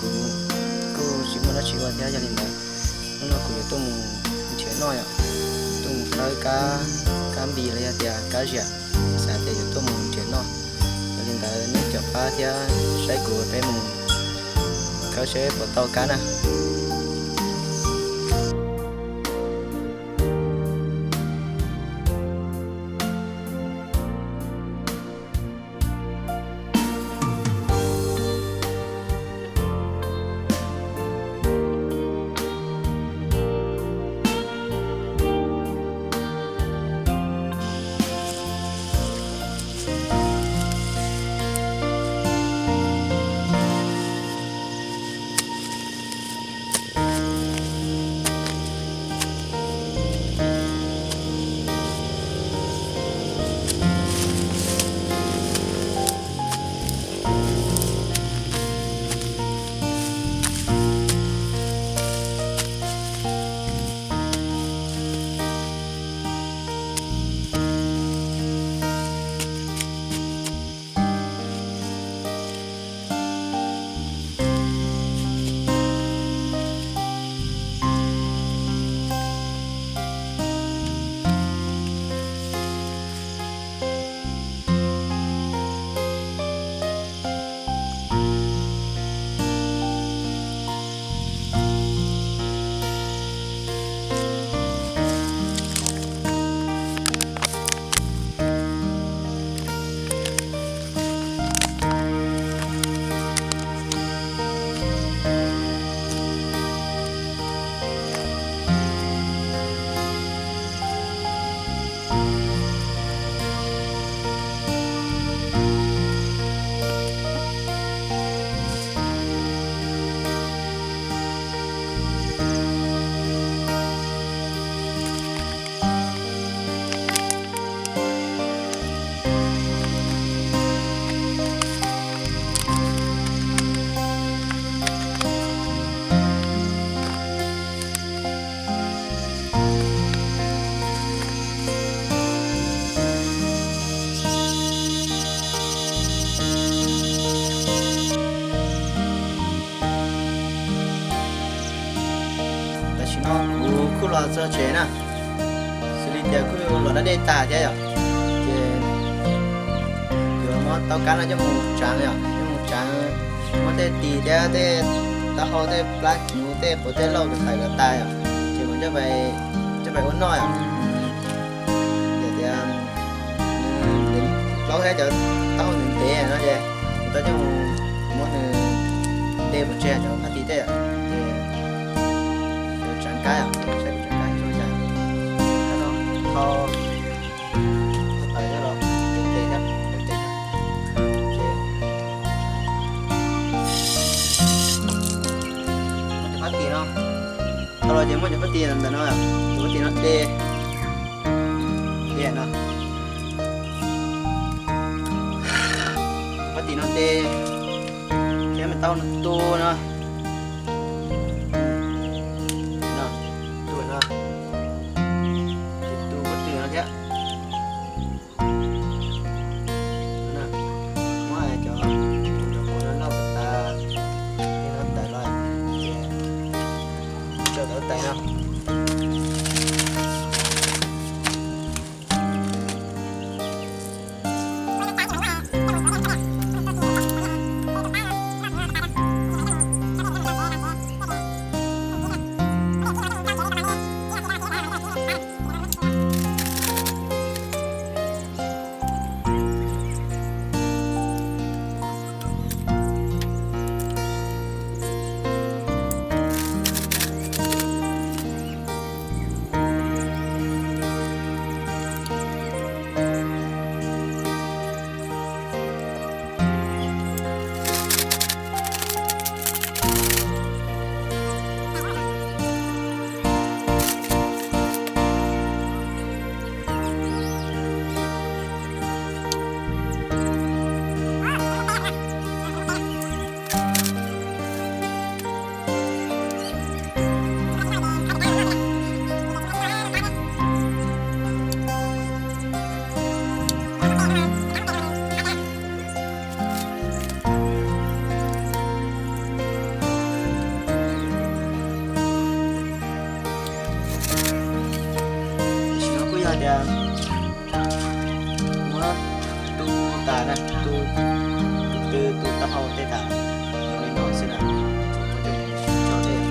Kuv kuj tsis muaj dab tsi ua thiab, yog li ntawd hnub no kuv yuav tuaj mus nrhiav noj yom, tuaj mus khawb kab, kab npis los yog tias kab ziam, xav tias yuav tuaj mus nrhiav noj. Yog li ntawd nej cov pab thiab saib kuv peb mus khawb seb puas tau kab na. Tam sim no kuv kuj los txog tsev na, xws li tias kuj los da dej tag thiab yom, ces yuav muab tau kab no coj mus tsaav yom, coj mus tsaav, muab tej tis thiab tej taub hau tej plab hnyuv tej puav tej lauj kom tawm kom tas yom, ces mam coj pais ua noj yom. Yog tias nws plaub thiab cov taub hau ntev ntev no ces kuv tau coj mus muab nws de pov tseg cov phab tis tej yom, ces yuav tsaav kab yom, saib kuv tsaav kab zoo li cas. Kab no tho tawm los tes tes thiab, tes tes thiab. Ces muab cov phab tis no, tho los ces muab cov phab tis ntawm no, cov phab tis no de, de no, cov phab tis no de thiab mas tau no tu no, no, tu no, ces tu phab tis no thiab. Muab cov, cov qhov no lauj kom tas, tej no tawm los ces tso tau tais no. Muab tu tas na, tu, tu, tu taub hau tej tas, li no xwb na. Muab coj mus tso dej.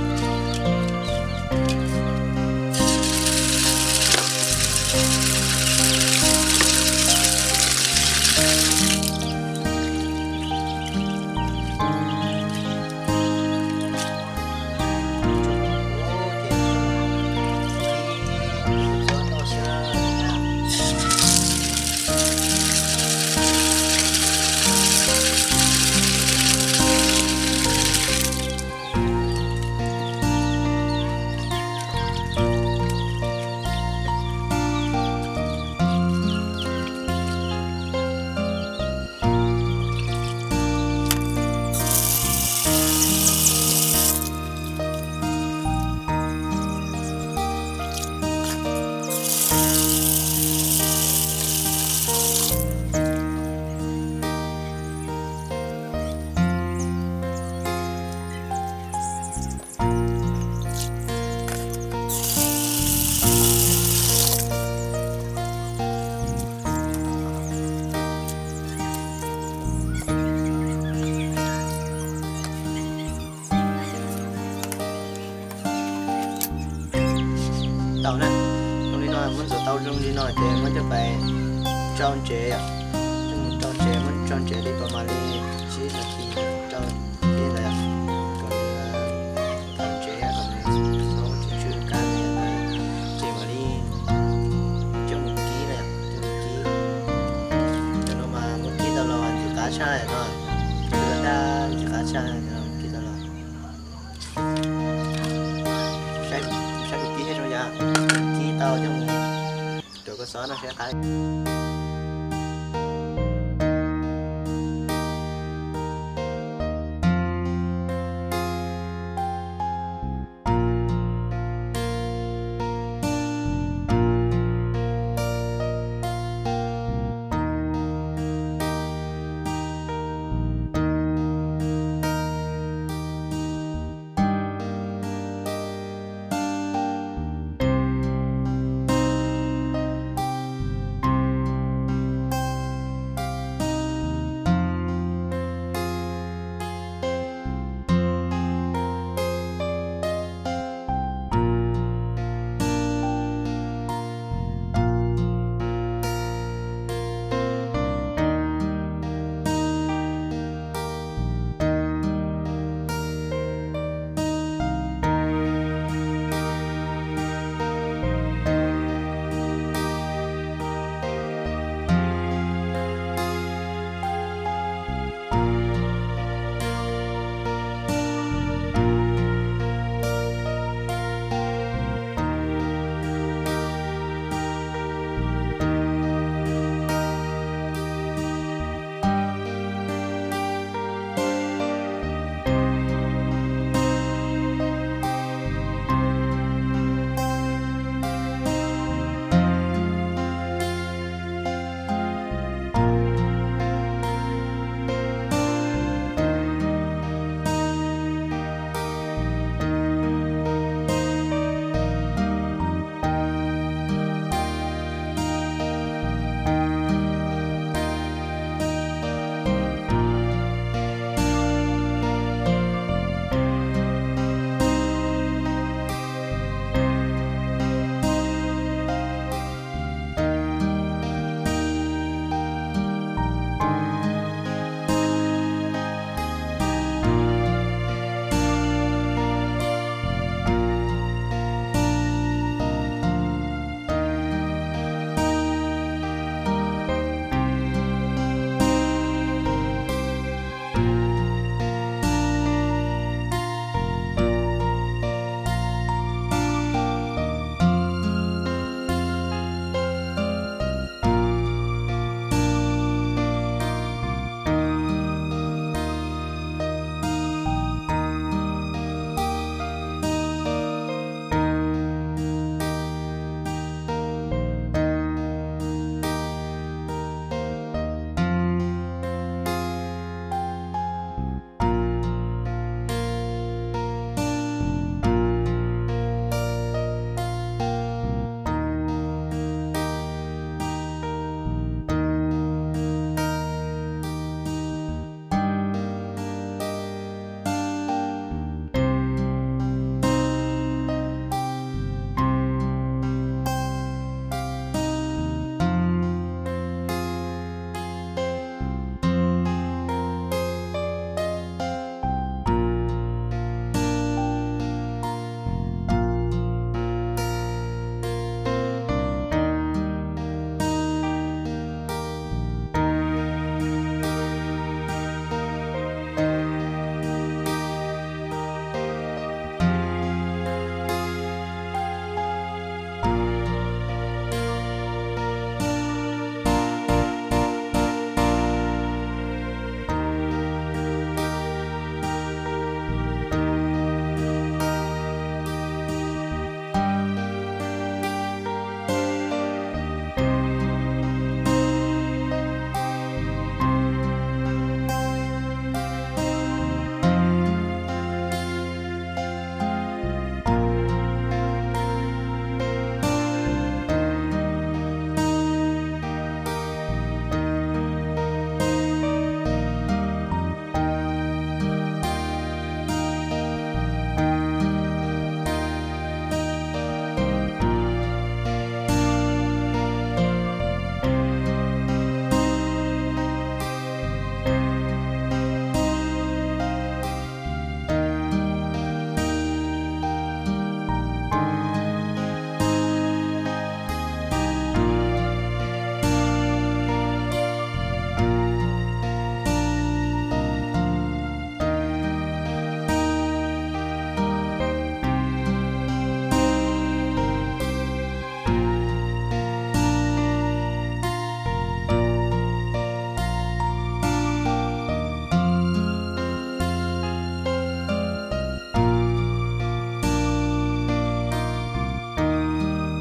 Tau na, zoo li no, muab ntxuav tau zoo li no ces muab coj pais tsau ntsev yom. Coj mus tsau ntsev, muab tsau ntsev li pas mas li tsib nas this rau li ntawd yom. Kom nws tau ntsev, kom nws txhob tsw tsw kab li ntawd, ces mam li coj mus kib na yom, coj mus kib. Cov no mas muab kib tau los ntxim qab tshaj no, kib tau los ntxim qab tshaj, kib tau los. Saib kuv kib thiab zoo yam, kib tau coj mus, cov kua xov no saib qab.